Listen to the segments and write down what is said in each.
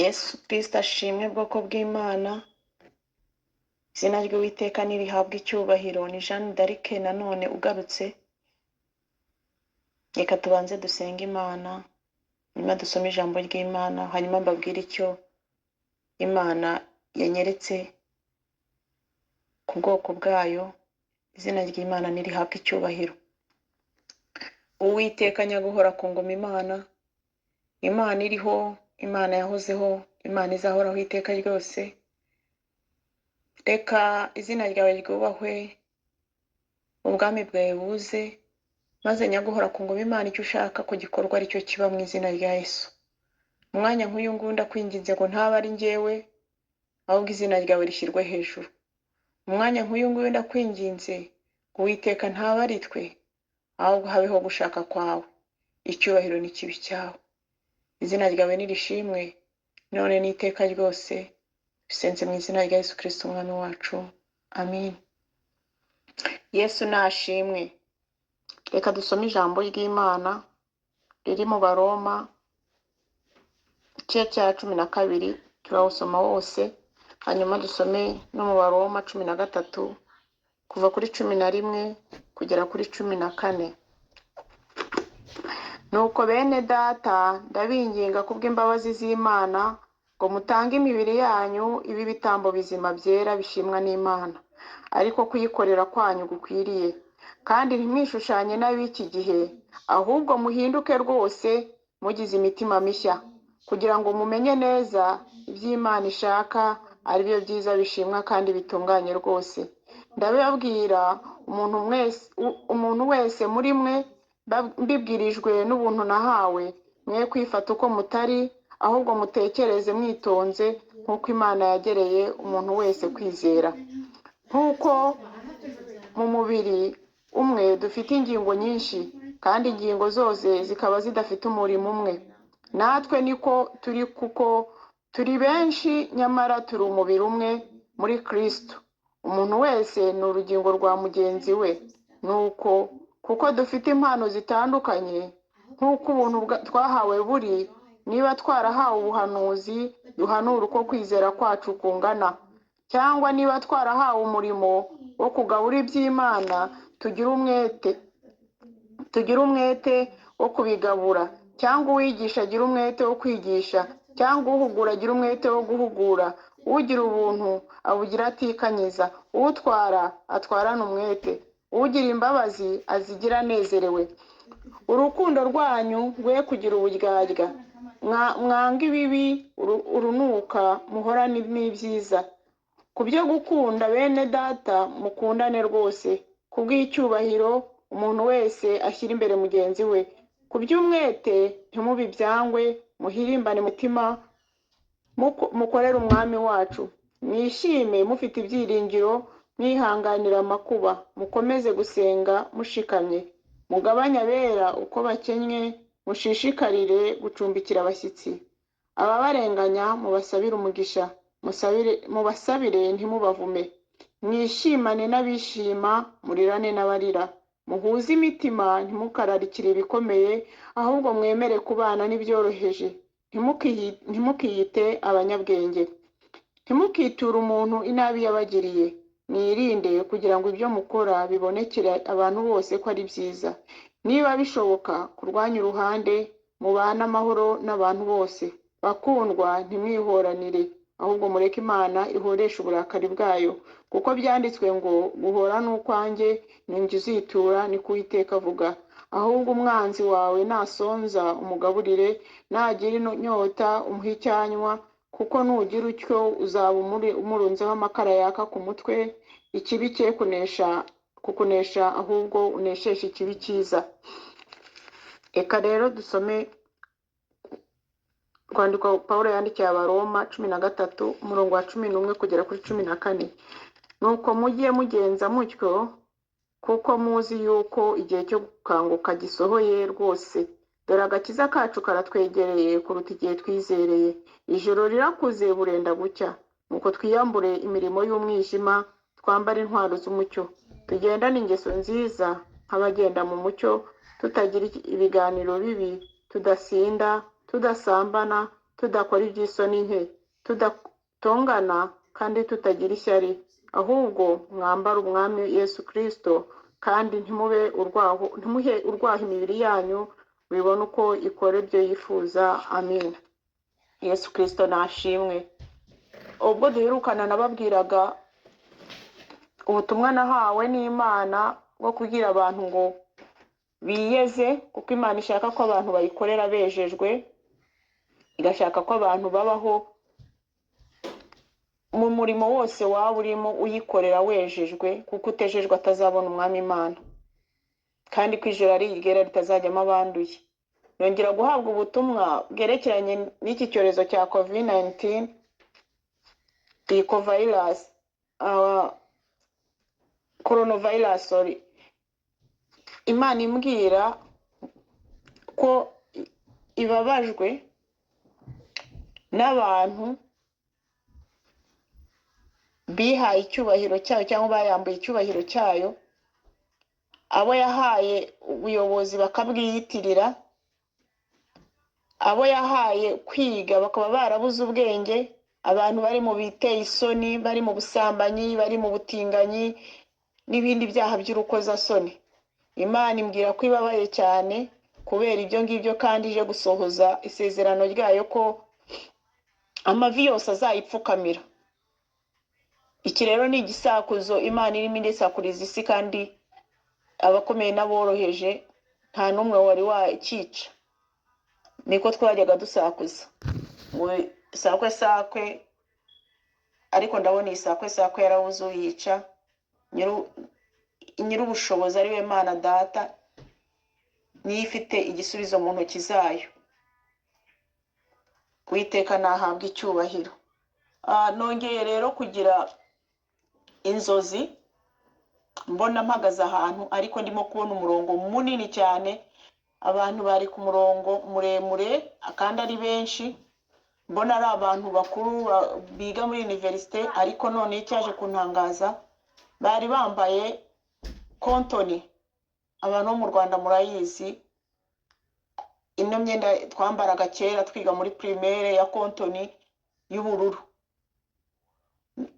Yesu Kristo ashimwe bwoko bw'Imana, izina ry'Uwiteka nirihabwe icyubahiro. Ni Jeanne d'Arc nanone ugarutse. Reka tubanze dusenge Imana, nyuma dusome ijambo ry'Imana, hanyuma mbabwire icyo Imana yanyeretse ku bwoko bwayo. Izina ry'Imana nirihabwe icyubahiro. Uwiteka nyaguhora ku ngoma Imana, Imana iriho, Imana yahozeho, Imana izahoraho iteka ryose. Reka izina ryawe ryubahwe, ubwami bwawe buze, maze nyaguhora ku ngoma Imana icyo ushaka ko gikorwa aricyo kiba mu izina rya Yesu. Umwanya nk'uyu nguyu ndakwinginze ngo ntabe ari njyewe, ahubwo izina ryawe rishyirwe hejuru. Umwanya nk'uyu nguyu ndakwinginze ngo Uwiteka ntabe ari twe, ahubwo habeho gushaka kwawe. Icyubahiro n'ikibi cyawe. Izina ryawe nirishimwe, none n'iteka ryose. Bisenze mu izina rya Yesu Kristo umwami wacu. Amin. Yesu nashimwe. Reka dusome ijambo ry'Imana riri mu Baroma, igice cya 12, turawusoma wose, hanyuma dusome no mu Baroma 13, kuva kuri 11 kugera kuri 14. Nuko bene data, ndabinginga kubw'imbabazi z'Imana ngo mutange imibiri yanyu ibe ibitambo bizima byera bishimwa n'Imana, ariko kuyikorera kwanyu gukwiriye. Kandi ntimwishushanye n'ab'iki gihe, ahubwo muhinduke rwose mugize imitima mishya, kugira ngo mumenye neza iby'Imana ishaka, ari byo byiza bishimwa kandi bitunganye rwose. Ndabibabwira umuntu mwese, umuntu wese muri mwe mbibwirijwe n'ubuntu nahawe, mwe kwifata uko mutari, ahubwo mutekereze mwitonze nk'uko Imana yagereye umuntu wese kwizera. Nk'uko mu mubiri umwe dufite ingingo nyinshi, kandi ingingo zose zikaba zidafite umurimo umwe, natwe niko turi, kuko turi benshi, nyamara turi umubiri umwe muri Kristo. Umuntu wese ni urugingo rwa mugenzi we. Nuko kuko dufite impano zitandukanye nk'uko ubuntu twahawe buri, niba twarahawe ubuhanuzi, duhanure uko kwizera kwacu kungana, cyangwa niba twarahawe umurimo wo kugabura iby'Imana, tugire umwete wo kubigabura, cyangwa uwigisha agira umwete wo kwigisha, cyangwa uhugura agira umwete wo guhugura, ugira ubuntu abugira atikanyiza, utwara atwarane umwete, ugira imbabazi azigira anezerewe. Urukundo rwanyu rwe kugira uburyarya. Mwange ibibi urunuka, muhorane n'ibyiza. Ku byo gukunda bene data, mukundane rwose. Ku bw'icyubahiro, umuntu wese ashyira imbere mugenzi we. Ku by'umwete, ntimube ibyangwe, muhirimbane mutima mukorere umwami wacu. Mwishime mufite ibyiringiro, mwihanganira amakuba, mukomeze gusenga mushikamye, mugabanye abera uko bakennye, mushishikarire gucumbikira abashyitsi. Ababarenganya mubasabire umugisha, mubasabire ntimubavume. Mwishimane n'abishima, murirane n'abarira. Muhuze imitima, ntimukararikire ibikomeye, ahubwo mwemere kubana n'ibyoroheje. Ntimukiyite abanyabwenge. Ntimukiture umuntu inabi yabagiriye. Mwirinde kugira ngo ibyo mukora bibonekere abantu bose ko ari byiza. Niba bishoboka, kurwanya uruhande, mubane amahoro n'abantu bose. Bakundwa, ntimwihoranire, ahubwo mureke Imana ihoreshe uburakari bwayo, kuko byanditswe ngo: "Guhora ni ukwanjye, ni njye uzitura, niko Uwiteka avuga." Ahubwo umwanzi wawe nasonza umugaburire, nagira inyota umuhe icyanywa, kuko nugira utyo uzaba umurunzeho amakara yaka ku mutwe. Ikibi cye kunesha kukunesha, ahubwo unesheshe ikibi cyiza. Reka rero dusome urwandiko Pawulo yandikiye Abaroma 13, umurongo wa 11 kugera kuri 14. Nuko mujye mugenza mutyo, kuko muzi yuko igihe cyo gukanguka gisohoye rwose. Dore agakiza kacu karatwegereye kuruta igihe twizereye. Ijoro rirakuze, burenda gucya. Nuko twiyambure imirimo y'umwijima, twambare intwaro z'umucyo. Tugendane ingeso nziza nk'abagenda mu mucyo, tutagira ibiganiro bibi, tudasinda, tudasambana, Tudakora iby'isoni nke, tudatongana kandi tutagira ishyari, ahubwo mwambare Umwami Yesu Kristo, kandi ntimube urwaho, ntimuhe urwaho imibiri yanyu bibone uko ikora ibyo yifuza. Amin. Yesu Kristo nashimwe. Ubwo duherukana nababwiraga ubutumwa nahawe n'Imana bwo kubwira abantu ngo biyeze, kuko Imana ishaka ko abantu bayikorera bejejwe, igashaka ko abantu babaho mu murimo wose waba urimo uyikorera wejejwe, kuko utejejwe atazabona Umwami Imana, kandi ko ijoro ari iryera ritazajyamo abanduye. Nongera guhabwa ubutumwa bwerekeranye n'iki cyorezo cya COVID-19, iyi coronavirus, coronavirus, sorry. Imana imbwira ko ibabajwe n'abantu bihaye icyubahiro cyayo cyangwa bayambuye icyubahiro cyayo, abo yahaye ubuyobozi bakabwiyitirira, abo yahaye kwiga bakaba barabuze ubwenge, abantu bari mu biteye isoni, bari mu busambanyi, bari mu butinganyi n'ibindi byaha by'urukozasoni. Imana imbwira ko ibabaye cyane kubera ibyo ngibyo, kandi ije gusohoza isezerano ryayo ko amavi yose azayipfukamira. Iki rero ni igisakuzo Imana irimo irisakuriza isi, kandi abakomeye n'aboroheje nta n'umwe wari wakica. Niko twajyaga dusakuza ngo sakwe sakwe, ariko ndabona iyi sakwe sakwe yarabuze uyica. Nyir'ubushobozi ari we Mana Data niyo ifite igisubizo mu ntoki zayo. Uwiteka nahabwa icyubahiro. Nongeye rero kugira inzozi, mbona mpagaze ahantu, ariko ndimo kubona umurongo munini cyane, abantu bari ku murongo muremure kandi ari benshi, mbona ari abantu bakuru biga muri université. Ariko none icyaje kuntangaza, bari bambaye kontoni. Abantu bo mu Rwanda murayizi, ino myenda twambaraga kera twiga muri primaire ya kontoni y'ubururu.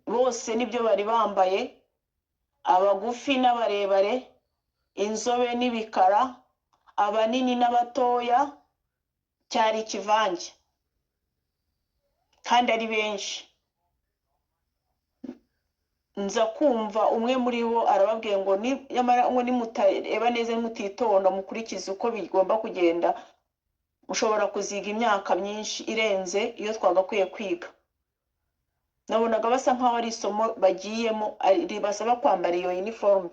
Bose nibyo bari bambaye, abagufi n'abarebare, inzobe n'ibikara, abanini n'abatoya, cyari ikivange kandi ari benshi. Nza kumva umwe muri bo arababwiye ngo nyamara ngo nimutareba neza, nimutitonda mukurikize uko bigomba kugenda, mushobora kuziga imyaka myinshi irenze iyo twagakwiye kwiga. Nabonaga basa nkaho ari isomo bagiyemo ribasaba kwambara iyo uniforme,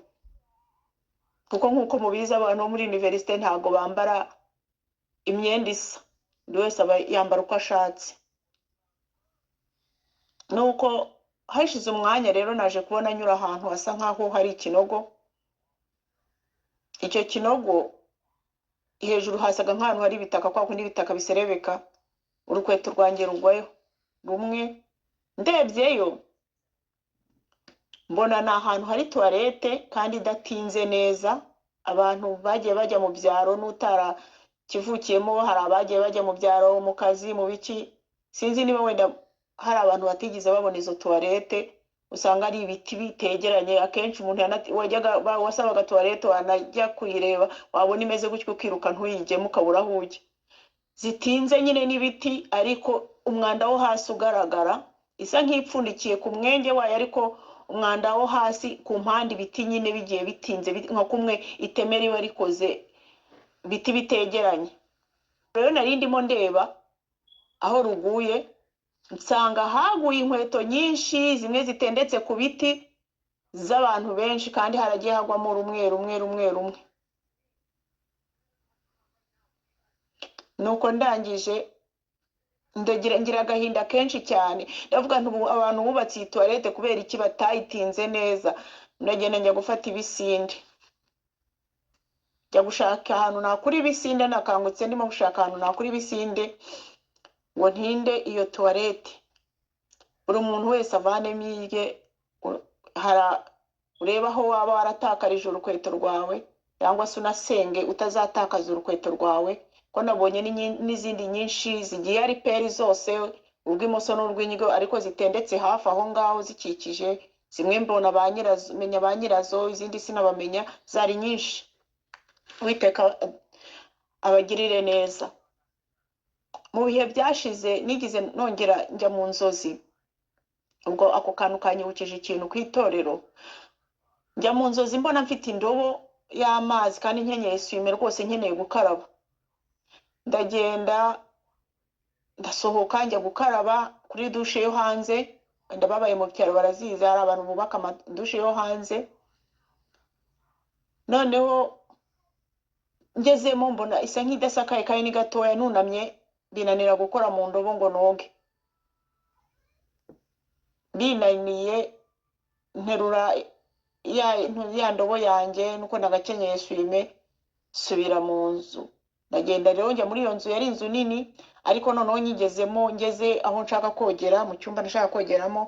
kuko nk'uko mubizi abantu bo muri université ntabwo bambara imyenda isa, buri wese aba yambara uko ashatse. Nuko hashize umwanya rero naje kubona anyura ahantu hasa nkaho hari ikinogo. Icyo kinogo hejuru hasaga nk'ahantu hari ibitaka, kwa kundi ibitaka biserebeka. Urukweto rwanjye rugwayo rumwe. Ndebyeyo mbona ni ahantu hari toilette kandi idatinze neza. Abantu bagiye bajya mu byaro n'utarakivukiyemo, hari abagiye bajya mu byaro mu kazi, mu biki, sinzi niba wenda hari abantu batigeze babona izo toilette. Usanga ari ibiti bitegeranye. Akenshi umuntu wajyaga wasabaga toilette, wanajya kuyireba wabona imeze gutyo ukiruka ntuyijyemo, ukabura aho ujya. Zitinze nyine n'ibiti, ariko umwanda wo hasi ugaragara, isa nk'ipfundikiye ku mwenge wayo, ariko umwanda wo hasi ku mpande, ibiti nyine bigiye bitinze nka kumwe iteme riba rikoze, ibiti bitegeranye. Rero nari ndimo ndeba aho ruguye, nsanga haguye inkweto nyinshi, zimwe zitendetse ku biti z'abantu benshi, kandi haragiye hagwamo rumwe rumwe rumwe rumwe. Nuko ndangije ndagira ngira agahinda kenshi cyane, ndavuga nti ubu abantu bubatse iyi toilette kubera iki batayitinze neza? Ndagenda njya gufata ibisinde, njya gushaka ahantu nakura ibisinde. Nakangutse ndimo gushaka ahantu nakura ibisinde ngo ntinde iyo toilette, buri muntu wese avanemo irye. Urebe aho waba waratakarije urukweto rwawe, cyangwa se unasenge utazatakaza urukweto rwawe. Ko nabonye n'izindi nyinshi zigiye ari peri zose, urw'imoso n'urw'indyo, ariko zitendetse hafi aho ngaho zikikije. Zimwe mbona ba nyirazo, menya ba nyirazo, izindi sinabamenya, zari nyinshi. Uwiteka abagirire neza. Mu bihe byashize nigeze nongera njya mu nzozi, ubwo ako kantu kanyibukije ikintu ku itorero. Njya mu nzozi mbona mfite indobo y'amazi kandi nkenyeye essuie-main rwose, nkeneye gukaraba. Ndagenda, ndasohoka, njya gukaraba kuri douche yo hanze. Ndababaye mu byaro barazizi, hari abantu bubaka amadushe yo hanze. Noneho ngezemo mbona isa nk'idasakaye kandi ni gatoya, nunamye binanira gukora mu ndobo ngo noge. Binaniye nterura ya ndobo yanjye, nuko nagakenyeye essuie-main, subira mu nzu. Ndagenda rero njya muri iyo nzu, yari inzu nini, ariko noneho nyigezemo, ngeze aho nshaka kogera, mu cyumba nashaka kogeramo,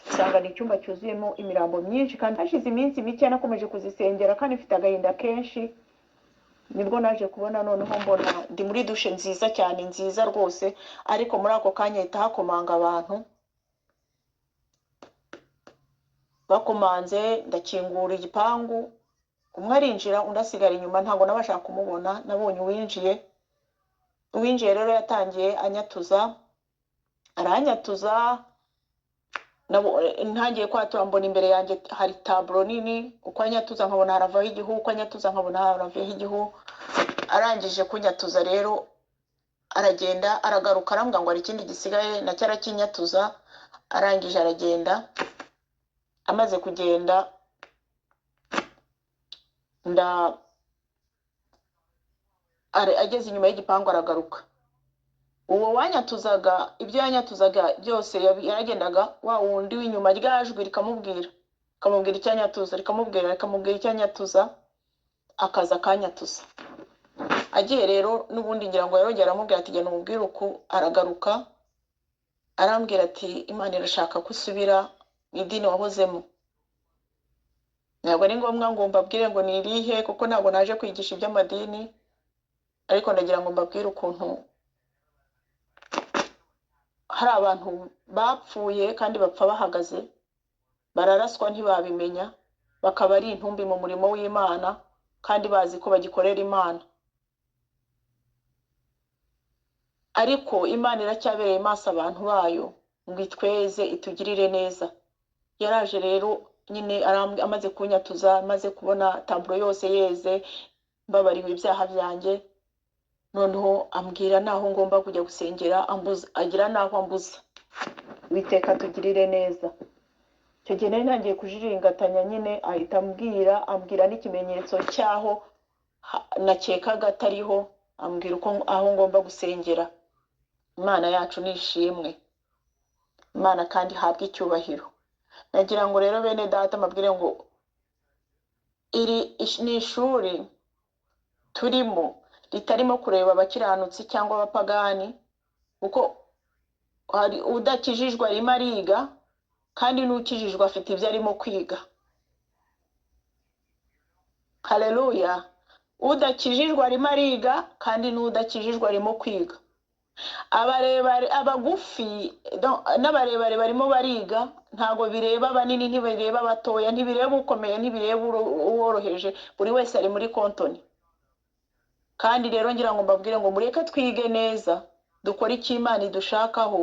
nsanga ni icyumba cyuzuyemo imirambo myinshi. Kandi hashize iminsi mike nakomeje kuzisengera kandi mfite agahinda kenshi. Nibwo naje kubona noneho mbona ndi muri douche nziza cyane, nziza rwose, ariko muri ako kanya hahita hakomanga abantu. Bakomanze ndakingura igipangu, umwe arinjira undi asigara inyuma, ntabwo nabasha kumubona. Nabonye uwinjiye. Uwinjiye rero yatangiye anyatuza, aranyatuza. Ntangiye kwatura mbona imbere yanjye hari taburo nini. Uko anyatuza nkabona haravaho igihu, uko anyatuza nkabona haravaho igihu. Arangije kunyatuza rero aragenda, aragaruka, arambwira ngo hari ikindi gisigaye, nacyo arakinyatuza. Arangije aragenda. Amaze kugenda nda ageze inyuma y'igipangu aragaruka. Uwo wanyatuzaga, ibyo yanyatuzaga byose yaragendaga, wa wundi w'inyuma rya jwi rikamubwira, rikamubwira icyo anyatuza, rikamubwira, rikamubwira icyo anyatuza, akaza akanyatuza. Agiye rero n'ubundi ngira ngo yarongera aramubwira ati genda umubwire uku. Aragaruka arambwira ati Imana irashaka ko usubira mu idini wahozemo. Ntabwo ari ngombwa ngo mbabwire ngo ni irihe, kuko ntabwo naje kwigisha iby'amadini, ariko ndagira ngo mbabwire ukuntu hari abantu bapfuye kandi bapfa bahagaze, bararaswa ntibabimenya, bakaba ari intumbi mu murimo w'Imana kandi bazi ko bagikorera Imana. Ariko Imana iracyabereye maso abantu bayo ngo itweze, itugirire neza. Yaraje rero nyine amaze kunyatuza, amaze kubona taburo yose yeze, mbabariwe ibyaha byanjye, noneho ambwira naho ngomba kujya gusengera, agira naho ambuza. Uwiteka tugirire neza. Icyo gihe nari ntangiye kujiringatanya nyine, ahita ambwira n'ikimenyetso cy'aho nakekaga atariho, ambwira uko aho ngomba gusengera. Imana yacu ni ishimwe, Imana kandi ihabwe icyubahiro. Nagira ngo rero bene data mbabwire ngo iri ni ishuri turimo ritarimo kureba abakiranutsi cyangwa abapagani, kuko hari udakijijwe arimo ariga, kandi n'ukijijwe afite ibyo arimo kwiga. Haleluya! Udakijijwe arimo ariga, kandi n'udakijijwe arimo kwiga. Abarebare, abagufi n'abarebare barimo bariga, ntabwo bireba abanini, ntibireba abatoya, ntibireba ukomeye, ntibireba uworoheje, buri wese ari muri kontoni. Kandi rero ngira ngo mbabwire ngo mureke twige neza, dukore icyo Imana idushakaho,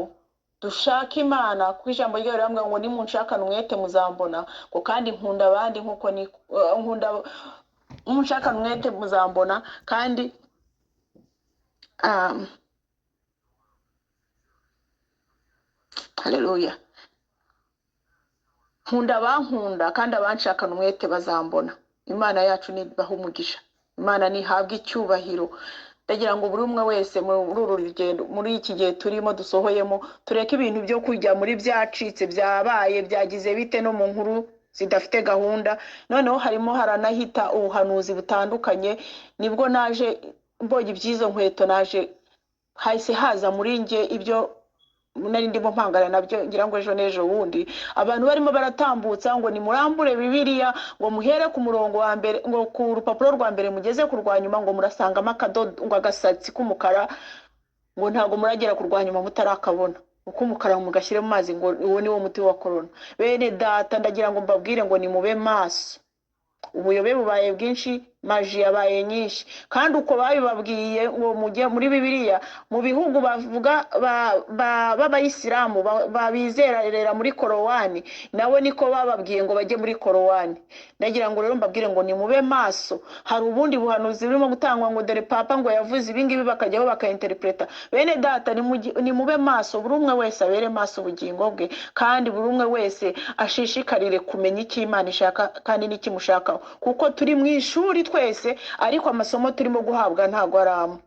dushake Imana, kuko ijambo ryayo riravuga ngo nimunshakane umwete muzambona, ngo kandi nkunda abandi nkuko ni nkunda, munshakane umwete muzambona. Kandi haleluya, nkunda abankunda kandi abanshakana umwete bazambona. Imana yacu nibaha umugisha, Imana nihabwe icyubahiro. Ndagira ngo buri umwe wese muri uru rugendo, muri iki gihe turimo dusohoyemo, tureke ibintu byo kujya muri byacitse, byabaye, byagize bite, no mu nkuru zidafite gahunda. Noneho harimo haranahita ubuhanuzi butandukanye. Nibwo naje mbonye iby'izo nkweto, naje hahise haza muri njye ibyo Nari ndimo mpangana nabyo, ngira ngo ejo n'ejo bundi abantu barimo baratambutsa ngo nimurambure Bibiliya, ngo muhere ku murongo wa mbere, ngo ku rupapuro rwa mbere mugeze ku rwa nyuma, ngo murasangamo akadodo, ngo agasatsi k'umukara, ngo ntabwo muragera ku rwa nyuma mutarakabona uko umukara, mugashyire mu mazi, ngo uwo ni wo muti wa korona. Bene data, ndagira ngo mbabwire ngo nimube maso. Ubuyobe bubaye bwinshi, magie yabaye nyinshi, kandi uko babibabwiye ngo mujye muri Bibiliya, mu bihugu bavuga b'abayisilamu babizerera muri Korowani, nabo niko bababwiye ngo bajye muri Korowani. Ndagira ngo rero mbabwire ngo nimube maso. Hari ubundi buhanuzi burimo gutangwa ngo dore papa ngo yavuze ibingibi, bakajyaho bakayinterpreta. Bene data, nimube maso, buri umwe wese abere maso ubugingo bwe, kandi buri umwe wese ashishikarire kumenya icyo Imana ishaka kandi n'ikimushakaho, kuko turi mu ishuri twese, ariko amasomo turimo guhabwa ntabwo ari amwe.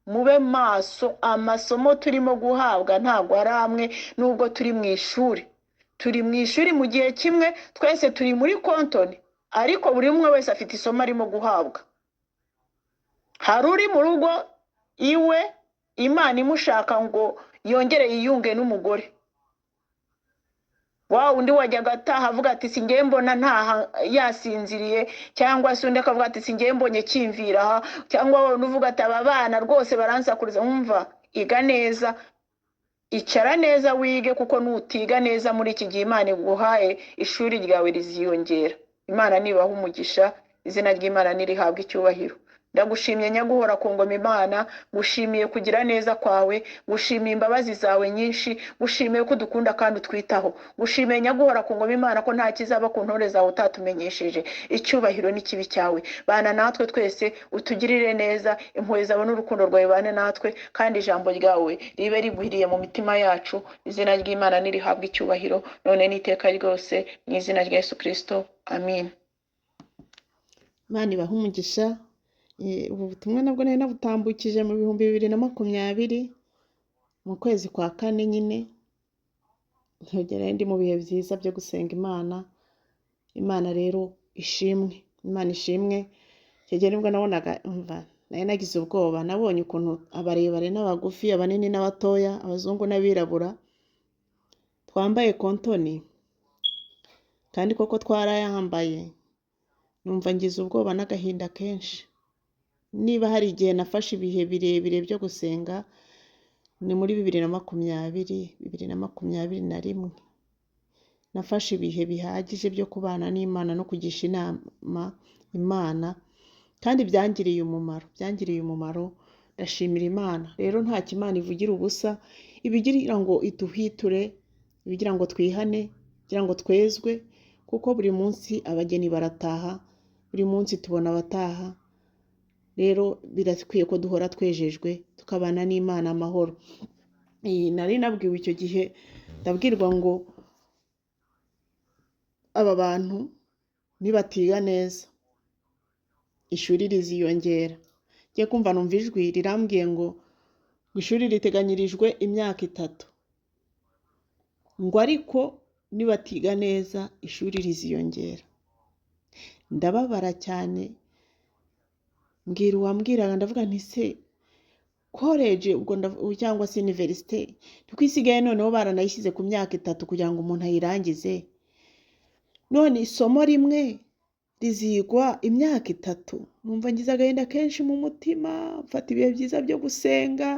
Mube maso, amasomo turimo guhabwa ntabwo ari amwe. Nubwo turi mu ishuri, turi mu ishuri mu gihe kimwe, twese turi muri kontoni, ariko buri umwe wese afite isomo arimo guhabwa. Hari uri mu rugo iwe, Imana imushaka ngo yongere yiyunge n'umugore wa undi wajyaga ataha avuga ati: "Singiye mbona ntaha yasinziriye," cyangwa se undi akavuga ati: "Singiye mbonye kimvira aha," cyangwa wowe uvuga ati: "Aba bana rwose baransakuriza." Wumva, iga neza, icara neza wige, kuko nutiga neza muri iki gihe Imana iguhaye, ishuri ryawe riziyongera. Imana nibaha umugisha, izina ry'Imana nirihabwa icyubahiro. Ndagushimye Nyaguhora ku ngoma Imana, gushimiye kugira neza kwawe, gushimiye imbabazi zawe nyinshi, gushimiye ko udukunda kandi utwitaho, gushimiye Nyaguhora ku ngoma Imana ko nta kizaba ku ntore zawe utatumenyesheje. Icyubahiro n'ikibi cyawe. Bana natwe twese, utugirire neza, impuhwe zawe n'urukundo rwawe bane natwe, kandi ijambo ryawe ribe rigwiriye mu mitima yacu. Izina ry'Imana nirihabwe icyubahiro none n'iteka ryose, mu izina rya Yesu Kristo, amin. Imana ibahe umugisha. Ubu butumwa nabwo nari nabutambukije mu 2020, mu kwezi kwa kane nyine, nkegera ndi mu bihe byiza byo gusenga Imana. Imana rero ishimwe, Imana ishimwe. Icyo gihe nibwo nabonaga, umva, nari nagize ubwoba, nabonye ukuntu abarebare n'abagufi, abanini n'abatoya, abazungu n'abirabura twambaye kontoni, kandi koko twarayambaye. Numva ngize ubwoba n'agahinda kenshi. Niba hari igihe nafashe ibihe birebire byo gusenga, ni muri 2020, 2021. Nafashe ibihe bihagije byo kubana n'Imana no kugisha inama Imana, kandi byangiriye umumaro, byangiriye umumaro, ndashimira Imana. Rero ntacyo Imana ivugira ubusa, ibigira ngo iduhwiture, ibigira ngo twihane, kugira ngo twezwe, kuko buri munsi abageni barataha, buri munsi tubona abataha. Rero birakwiye ko duhora twejejwe, tukabana n'Imana amahoro. Nari nabwiwe icyo gihe, ndabwirwa ngo aba bantu nibatiga neza ishuri riziyongera. Ngiye kumva numva ijwi rirambwiye ngo ishuri riteganyirijwe imyaka 3, ngo ariko nibatiga neza ishuri riziyongera. Ndababara cyane, mbwira uwambwiraga, ndavuga nti: "Se college ubwo cyangwa se université niko isigaye, noneho baranayishyize ku myaka 3 kugira ngo umuntu ayirangize, none isomo rimwe rizigwa imyaka 3?" Numva ngize agahinda kenshi mu mutima, mfata ibihe byiza byo gusenga,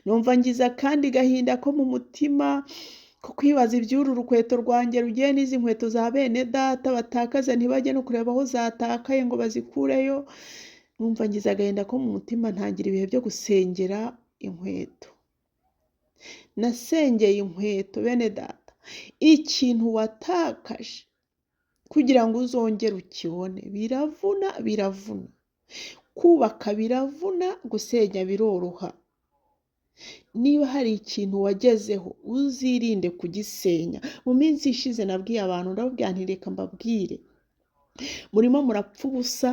numva ngize akandi gahinda ko mu mutima ko kwibaza iby'uru rukweto rwanjye rugiye n'izi nkweto za bene data batakaza ntibajye no kureba aho zatakaye ngo bazikureyo. Numva ngize agahinda ko mu mutima, ntangira ibihe byo gusengera inkweto. Nasengeye inkweto. Bene data, ikintu watakaje kugira ngo uzongere ukibone biravuna, biravuna. Kubaka biravuna, gusenya biroroha. Niba hari ikintu wagezeho, uzirinde kugisenya. Mu minsi ishize nabwiye abantu, ndababwira nti: "Reka mbabwire, murimo murapfa ubusa.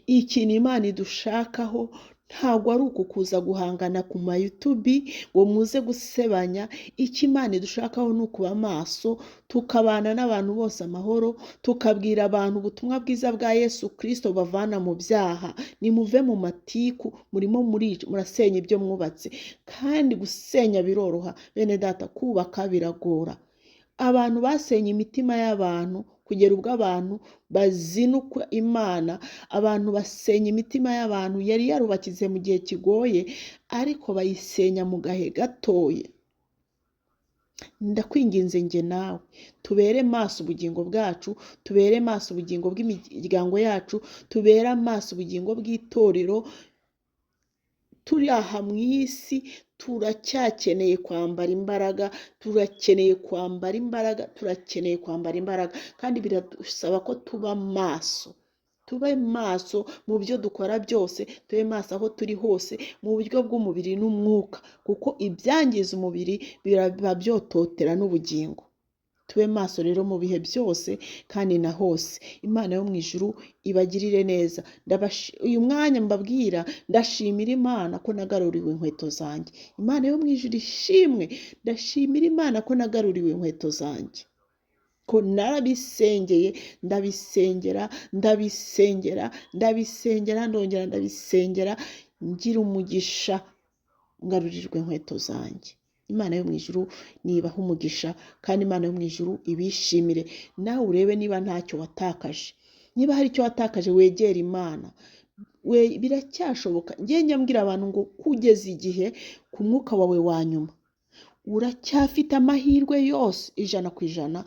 Ikintu Imana idushakaho Ntabwo ari uku kuza guhangana ku mayutubi ngo muze gusebanya. Icyo Imana idushakaho ni ukuba maso, tukabana n'abantu bose amahoro, tukabwira abantu ubutumwa bwiza bwa Yesu Kristo bavana mu byaha. Nimuve mu matiku, murimo murasenya ibyo mwubatse. Kandi gusenya biroroha bene data, kubaka biragora. Abantu basenye imitima y'abantu kugera ubwo abantu bazinukwa Imana, abantu basenya imitima y'abantu yari yarubakize mu gihe kigoye, ariko bayisenya mu gahe gatoya. Ndakwinginze njye nawe tubere maso ubugingo bwacu, tubere maso ubugingo bw'imiryango yacu, tubere amaso ubugingo bw'itorero. Turi aha mu isi turacyakeneye kwambara imbaraga, turakeneye kwambara imbaraga, turakeneye kwambara imbaraga, kandi biradusaba ko tuba maso. Tube maso mu byo dukora byose, tube maso aho turi hose, mu buryo bw'umubiri n'umwuka, kuko ibyangiza umubiri biraba byototera n'ubugingo. Tube maso rero mu bihe byose kandi na hose. Imana yo mu ijuru ibagirire neza. Uyu mwanya mbabwira, ndashimira Imana ko nagaruriwe inkweto zanjye. Imana yo mu ijuru ishimwe. Ndashimira Imana ko nagaruriwe inkweto zanjye, ko narabisengeye, ndabisengera, ndabisengera, ndabisengera, ndongera ndabisengera, ngira umugisha ngarurirwa inkweto zanjye. Imana yo mu ijuru nibaha umugisha, kandi Imana yo mu ijuru ibishimire. Nawe urebe niba ntacyo watakaje. Niba hari icyo watakaje, wegere Imana. Biracyashoboka. Njye njya abantu ngo kugeza igihe ku mwuka wawe wa nyuma uracyafite amahirwe yose 100%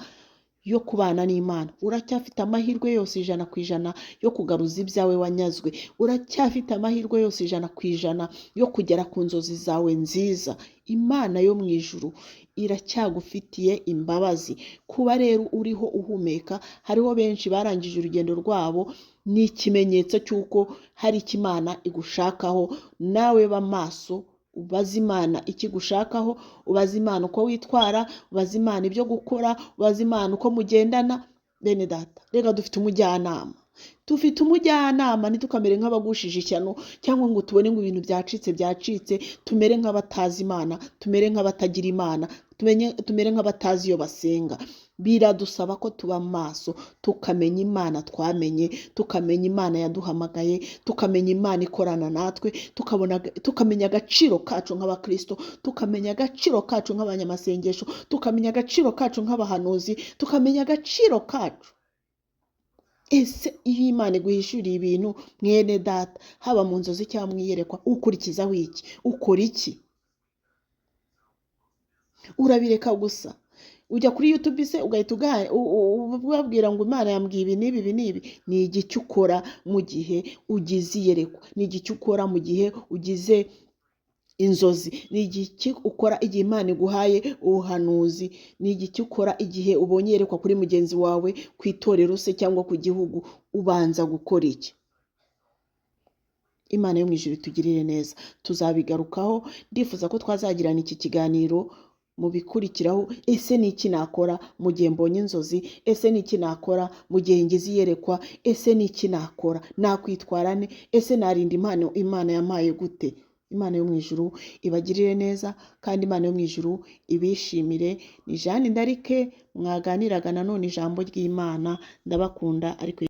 yo kubana n'Imana, uracyafite amahirwe yose 100% yo kugaruza ibyawe wanyazwe, uracyafite amahirwe yose 100% yo kugera ku nzozi zawe nziza. Imana yo mu ijuru iracyagufitiye imbabazi. Kuba rero uriho uhumeka, hariho benshi barangije urugendo rwabo, ni ikimenyetso cy'uko hari icyo Imana igushakaho. Nawe ba maso, ubaze Imana ikigushakaho, ubaze Imana uko witwara, ubaze Imana ibyo gukora, ubaze Imana uko mugendana. Bene data, reka dufite umujyanama, dufite umujyanama. Ntitukamere nk'abagushije ishyano, cyangwa ngo tubone ngo ibintu byacitse byacitse, tumere nk'abatazi Imana, tumere nk'abatagira Imana, tumere nk'abatazi iyo basenga. Biradusaba ko tuba maso, tukamenya Imana twamenye, tukamenya Imana yaduhamagaye, tukamenya Imana ikorana natwe, tukamenya agaciro kacu nk'abakristo, tukamenya agaciro kacu nk'abanyamasengesho, tukamenya agaciro kacu nk'abahanuzi, tukamenya agaciro kacu. Ese iyo Imana iguhishuriye ibintu mwene data, haba mu nzozi cyangwa mu iyerekwa, ukurikizaho iki? Ukora iki? Urabireka gusa? Ujya kuri YouTube se ugahita ubabwira ngo Imana yambwiye ibi n'ibi ibi n'ibi? Ni igiki ukora mu gihe ugize iyerekwa? Ni igiki ukora mu gihe ugize inzozi? Ni igiki ukora igihe Imana iguhaye ubuhanuzi? Ni igiki ukora igihe ubonye iyerekwa kuri mugenzi wawe, ku itorero se cyangwa ku gihugu? Ubanza gukora iki? Imana yo mu ijuru itugirire neza. Tuzabigarukaho. Ndifuza ko twazagirana iki kiganiro mu bikurikiraho. Ese ni iki nakora mu gihe mbonye inzozi? Ese ni iki nakora mu gihe ngize iyerekwa? Ese ni iki nakora? Nakwitwara nte? Ese narinda impano Imana yampaye gute? Imana yo mu ijuru ibagirire neza, kandi Imana yo mu ijuru ibishimire. Ni Jeanne Ndarike mwaganiraga nanone ijambo ry'Imana. Ndabakunda ariko